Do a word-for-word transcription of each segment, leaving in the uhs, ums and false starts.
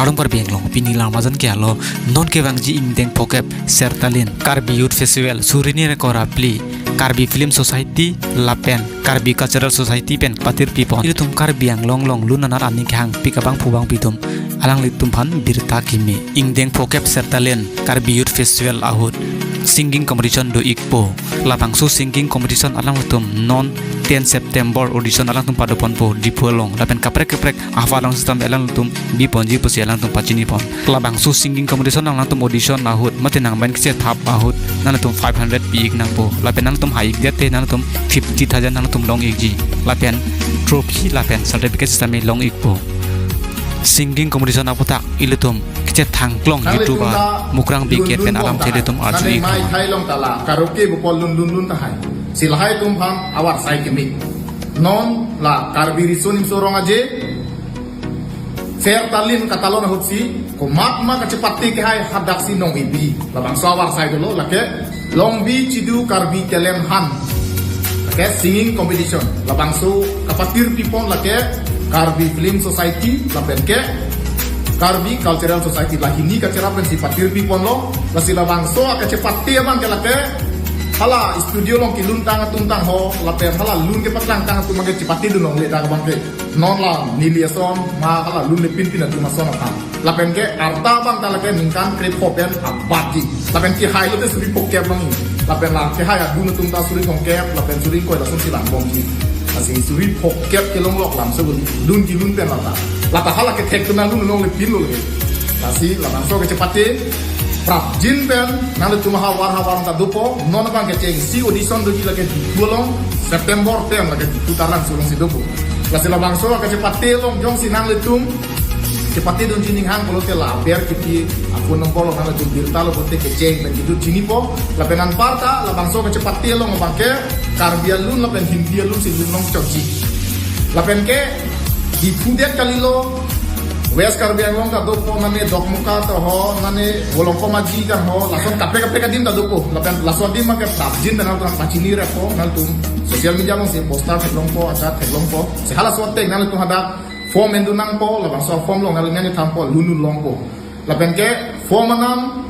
Kardom Karbi Anglong, pini Larmajan ke alo, non kevangji ingdeng phokep Sertalin Karbi Youth Festival, suri hini ra kre-phli, Karbi Film Society lapen Karbi Cultural Society pen patir pipon. Ilitum Karbi Anglong along lun aner aning kehangpik abangphu bangpi atum alanglitum aphan birta kimi. Ingdeng phokep Sertalin Karbi Youth Festival ahut singing competition do-ikpo. Labangso singing competition alangtum non ten September audition alangtum padoponpo Diphu along. Lapen kaprek kaprek ahavar along sitame alangtum biponji pusi alangtum pachinipon. Labangso singing competition alangtum audition ahut mate nangmen kechethap ahut nangtum five hundred pi-ik nangpo. Lapen nangtum hai-ikdet te nangtum fifty thousand nangtum long-ikji. Lapen trophy lapen certificate sitame long-ikpo. Singing competition aputhak ilitum kechethangklong YouTube-a Mukrang Bey Kate pen alamthe ilitum arju-ik. Mai thai long ta la karaoke bupol lun lun lun tahai. Si lahai atum aphan avarsai kimi. Non la Karbi Riso Nimso Rong Aje Sertalin katalon ahutsi komat ma kachepate kehai hadaksi nong-ibi. Labangso avarsai dolo, lake Longbi Chidu Karbi Talent Hunt, lake singing competition. Labangso kapatir pipon lake Karbi Film Society lapen ke Karbi Cultural Society, la hini kacherap pensi patir piponlo. Lasi labangso akachepate abang ke lake hala studio along kelun tang atum tangho lapen hala lun kepaklangtang atum abang ke chepatedun longle dak abang ke. Non la neli ason ma hala lunle pinpin atum ason aphan. Lapen ke arta abang ta lake ningkan krepho pen abatji. Lapen kehai lote suri phokep abang. Lapen la kehai adun atum ta suri thomkep lapen suri ingkoi lasonsi langbomji. Lasi suri phokep kelonglok lamso guli. Lun kelun pen lata. Lata hala kethek atum nang lun longle pinlo le. Lasi labangso kachepate prapjin pen nanglitum ahavar havar ta dopo, non abang kechengsi audition doji lake Diphu along, September ten lake Diphu Taralangso alongsi dopo. Lasi labangso kachepate along jongsi nanglitum chepatedunji ninghang pulote la aber kipi aphone number along nanglitum birta lo pulote kecheng pen kedun chinipo. Lapen anparta labangso kachepate along abang ke Karbi alun lapen Hindi alunsi lun longchokji. Lapen ke Diphu det kalilo, West Karbi Anglong ta dopo, nane Dokmoka ta ho, nane Volongkom Aji ta ho, lason kaprek kaprek adim ta dopo. Lapen laso adim abang ke prapjin pen nangtum pachini repo, nangtum social media alongsi poster theklongpo, achar theklongpo. Si halaso ateng nangtum hadak form endun nangpo, labangso form along nangli nangli thanpo, lun lun longpo. Lapen ke form anam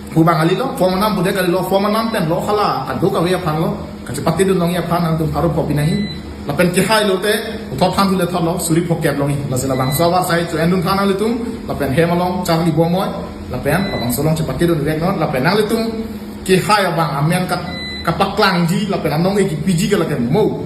pu abang kalilo, form anam pu det kalilo, form anam pen lo hala kadokave aphan lo, kachepatedun longji aphan nangtum pharo pho pinahi. Lapen kehai lote puthot than thule thotlo, suri phokep longji. Lasi labangso avarsai cho-endun tha nanglitum, lapen hem along charli bomnoi, lapen labangso along chepatedun veknon, lapen nanglitum kehai abang amen kat kapaklangji lapen anong-e kipiji ke lake mo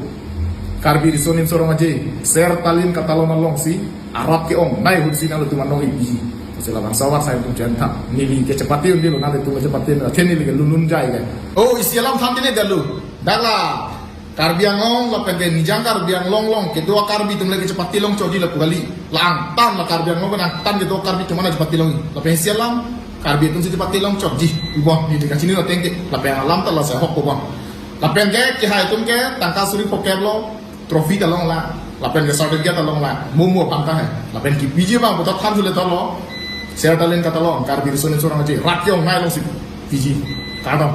Karbi Riso Nimso Rong Aje Sertalin katalon alongsi arat ke-ongnei ahutsi nanglitum anong-e piji. Lasi labangso avarsai atum chen tha. Neli kachepatedun dilo, nanglitum kachepatedun, athe neli ke lun lun jai ke. Oh, isi alam than tene dalu. Dak la Karbi Anglong lapen ke nijang Karbi Anglong along kedo Karbi atum le kachepate longchokji lapu kali. La angtan la Karbi Anglong ke angtan kedo Karbi atum mana chepate longji. Lapen isi alam Karbi atumsi chepate longchokji. Ibon neli kachini ateng ke. Lapen alam ta lasi ahok ko bon. Lapen ke kehai atum ke tangka suri phokep lo, trophy ta longlo, lapen ke certificate ta longlo, mo mo aphan tahai. Lapen kipiji abang puthot than thule thotlo, Sertalin katalon, Karbi Riso Nimso Rong Aje, rat ke-ongnei alongsi piji. Kardom.